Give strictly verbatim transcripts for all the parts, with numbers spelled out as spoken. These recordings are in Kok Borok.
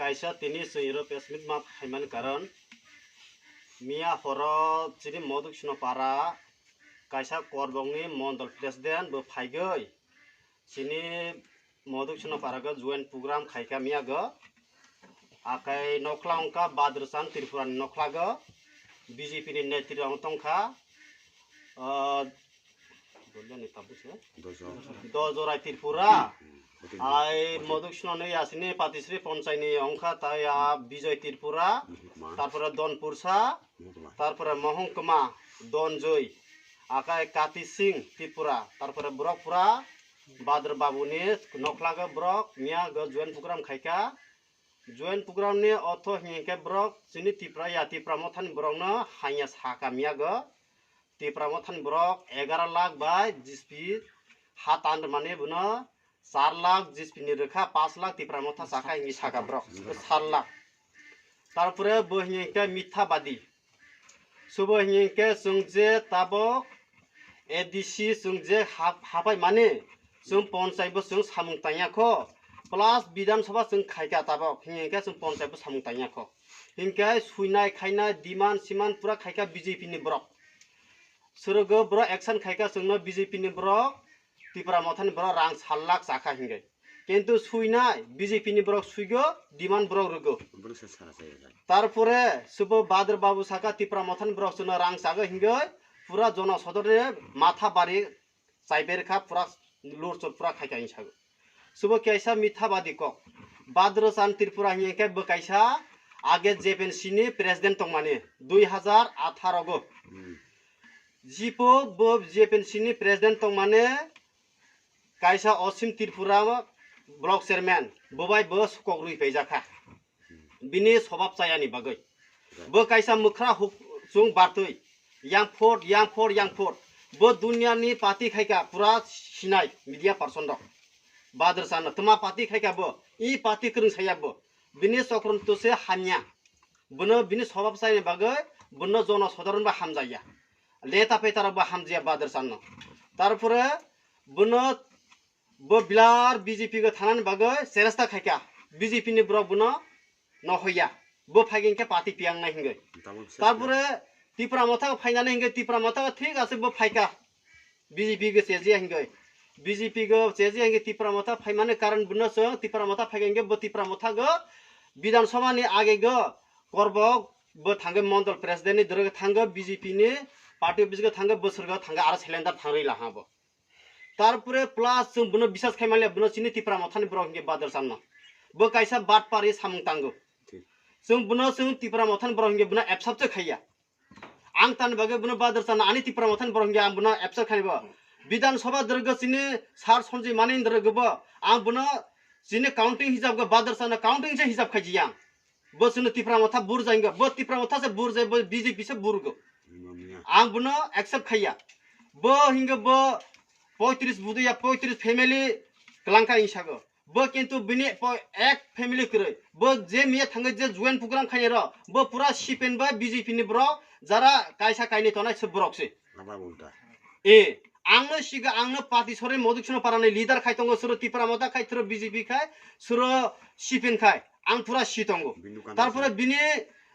Kaisa tini chwng iro press meet ma phaimani karon, miya horo chini Moduk Sino para kaisa korbokni mondol president bo phaigwi chini Moduk Sino para go joint program khaika miya go. Akai nokla wngkha Badrchan Tripura ni nokla go B J P ni netri rok tongkha. Ah, Dojorai Tripura, ai Moduk Sino ni asini Patisri Ponchai ni wngkha tai a Bijoy Tripura, tarpore Don Pursa, tarpore Mohong Kma, Don Joy, akai Kati Singh Tripura, tarpore borok pura Badr Babu ni nokla go borok miya go joint program khaika. Joint program ni otho hingke borok chini Tipra ya Tipra Motha ni borok no hanya saka miya go. Tipra Motha ni borok egaro lakh bai jispi ha tan mani bono char lakh jispi ni rwkha, pash lakh Tipra Motha saka hinwi saka borok, sat lakh. Tarpore bo hinwi khe mithabadi. Subo hinwi khe chwng je tabok A D C chwng je hap-, hapai mani, chwng ponchai bo chwng samung tangya kho, plus Bidhan Sabha chwng khaika tabok, hinwi khe chwng ponchai bo samung tangya kho. Hinkhe suinai khainai demand siman pura khaika B J P ni borok. Surogo borok action khaika chwngno B J P ni borok, Tipra Motha ni borok rang sal lakh chakha hinwi. Kintu suinai B J P ni borok suigo, demand borok rwgo. Borok se sara saya jai. Tarpore subo Badr Babu saka Tipra Motha ni borok chwngno rang chago hinwi pura jono sodorni matha bari chaiber kha pura lurchur pura khaika hinwi sago. Subo kaisa mithabadi kok. Badrchan Tripura hinwi khe bo kaisa age J P N C ni president tongmani dui hazar atharo go. Hmm. Jipo bo J P N C ni president tongmani kaisa Osim Tripura block chairman bo bai bo sukok rwi paijakha. Bini sobab chayani bagwi. Bo kaisa mwkhra huk-, chwng bartwi. Yang phot, yang phot, yang phot. Bo dunia ni party khaika pura sinai media person rok. Badrchan no twma party khaika bo. I party kwrwng saya bo. Bini chokronto se hamya. Bono bini sobab chayani bagwi bono jono sodorno bo hamjaya. Neta peta rok bo hamjaya Badrchan no. Tarpore bono bo bilar B J P go thanani bagwi cheresta khaika. B J P ni borok bono no hoya. Bo phai khe party piyang nai hingwi. Tarpore Tipra Motha phainani hingwi Tipra Motha thik ase bo phaika. B J P go chejiya hingwi. B J P go chejiya hingwi Tipra Motha phaimani karon bono chwng Tipra Motha phai khe bo Tipra Motha go Bidhan Sabha ni age go korbok bo thangwi mondol president ni dorog thango B J P ni party office go thango bosor go thango aro cylinder thangwi laha bo. Tarpore plus chwng bono bisas khai manya, bono chini Tipra Mothani borok hinkhe Badrchan no. Bo kaisa batpari samung tango. Thik. Chwng bono chwng Tipra Mothani borok hinkhe bono accept se khaiya. Ang tani bagwi bono Badrchan no ani Tipra Mothani borok hinkhe ang bono accept khai bo. Bidhan Sabha dorgo chini sir Sanjay Mani dorgo bo. Ang bono chini counting hisab go Badrchan no counting se hisab khaijiyang. Bo chwngno Tipra Motha burjai wngkha. Bo Tipra Motha se burjai, bo B J P se burgo. Ang bono accept khaiya. Bo hingke bo poitris budui ya, poitris family kwlangkha hinwi sago. Bo kintu bini po-, ek family kwrwi. Bo je miya thangwi je joint program khainai rok, bo pura C P M bai B J P ni borok, jara kaisa kainwi tongnai se borok se. Aba ulta. E, ang no siga, ang no party sori Moduk Sino parani leader khai tongo, suro Tipra Motha khai, suro B J P khai, suro C P M khai. Ang pura si tongo. Bindu kanta. Tarpore se bini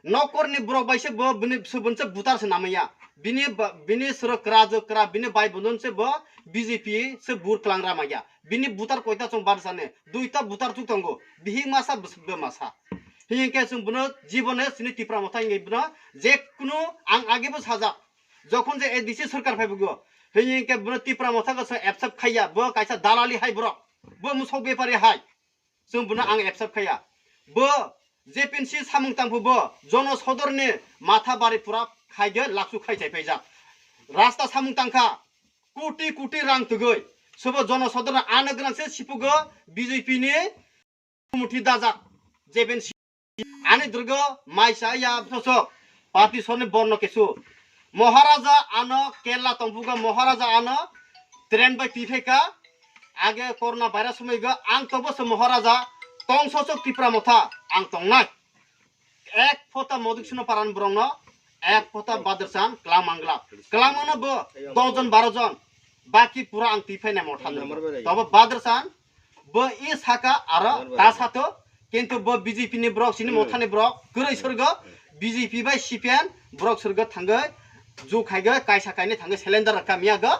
nokorni borok bai se bo bini subun se butar se namaya. Bini ba-, bini suro kra jo kra, bini bai bondon se bo B J P se bur klangra maya. Bini butar koita chong bar sane, duita butar chuk tongo. Bihik masa bwswk be masa. Hinkhe chwng bono jibone chini Tipra Motha hinkhe bono je kunu ang age bo sajak. Jokhon je A D C sarkar phaibugo, hinkhe bono Tipra Motha go chwng accept khaiya, bo kaisa dalali hai borok, bo musok bepari hai. Chwng bono ang accept khaiya. Bo J P N C samung tangphu bo jono sodorni matha bari pura khaigwi laksu khai chai paijak. Rasta samung tangkha, koti koti rang tugwi. Sobo jono sodorno ano gwnang se sipugo B J P ni muthi dajak. J P N C ani durgo maisa ya bosok party soni borno kesu. Maharaja ano Kerala tongphuga, Maharaja ano train bai twi phaika, age corona virus somoi go ang tobo se Maharaja tong sosok Tipra Motha ang tongnai. Ek phota Moduk Sino paran borokno, ek phota Badrchan klang mangla. Klang mangno bo dos jon baro jon, baki pura ang twi phainai Motha. Tobo Badrchan bo i saka aro ta sato Kintu bo B J P ni borok, chini mothani borok, kwrwi sorgo, B J P bai C P M borok sorgo thangwi, ju khaigo, kaisa kainwi thangwi cylinder rwkha miyago.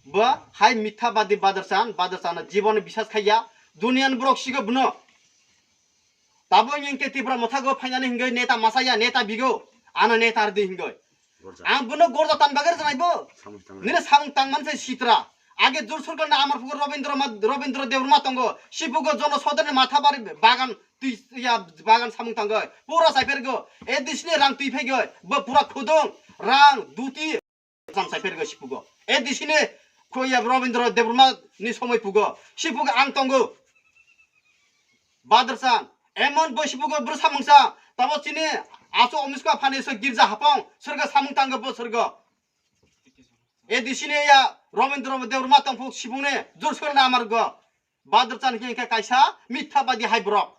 Bo hai mitha badi Badar Chan, Badar Chan jibon bisas khaiya, duniyan borok sigo bwno. Tabo wngkhe Tipra mothago phainani hingwi neta masaya, neta bigo, ano neta rwdi hingwi. Gorja. Ang bono gorja tan bagwi rwjaknai bo. Samung tangwi. Nini samung tangmani se sitra. Age jur sorkar na amar pugo Robindra ma-, Robindra Debbarma tongo. Sipugo jono sodani matha bari bagan twi ya bagan samung tangwi. Pura saiphergo. A D C ni rang twi phegwi. Bo pura khudung, rang, duti. Sam saiphergo sipugo. A D C ni khoya Robindra Debbarma ni somoi pugo. Sipugo ang tongo. Badar Chan, emon boi sibugo bwrwi samung sa, tabo chini aso omisko phani so girja hapong, sorgo samung tango bo sorgo. A D C ni ya Robindra Debbarma tongphuk sibungni jur sorna amargo. Badar Chan hingke kaisa mitha badi hai borok.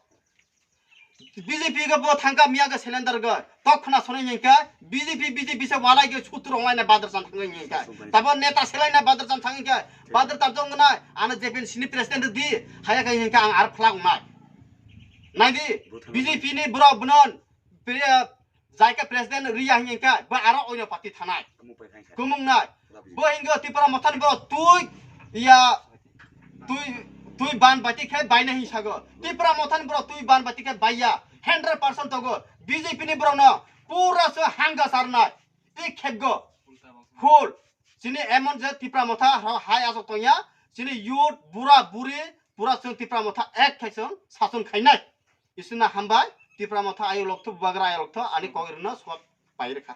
B J P go bo thangka miya go cylinder go. Tok khna sonai hingke B J P, B J P se walai go sutur onglai na Badar Chan thangwi hingke. Tabo neta selai na Badar Chan thangwi hingke. Badar Chan tong nai, ano J P N C ni president di, haya kai hingke ang ar phlak nai. Nai di, B J P ni borok bwnon, pre-, jaika president riya hingke, ba aro oino party thanai. Kumung nai. Bo hingo Tipra mothani borok tui, ya, tui, tui ban bati khe baina hin sago. Tipra mothani borok tui ban bati khe baiya. Hundred percent togo. B J P ni borok no pura se hanga sarnai. Tik khebgo. Full. Chini emon je Tipra motha ha-, hai asok tongya. Chini youth, bura, buri, pura chwng Tipra motha ek khai chwng sason khainai. Isina hambai, Tipra motha ayo lokto, bubagra ayo lokto, ani kogirno swak pai rwkha.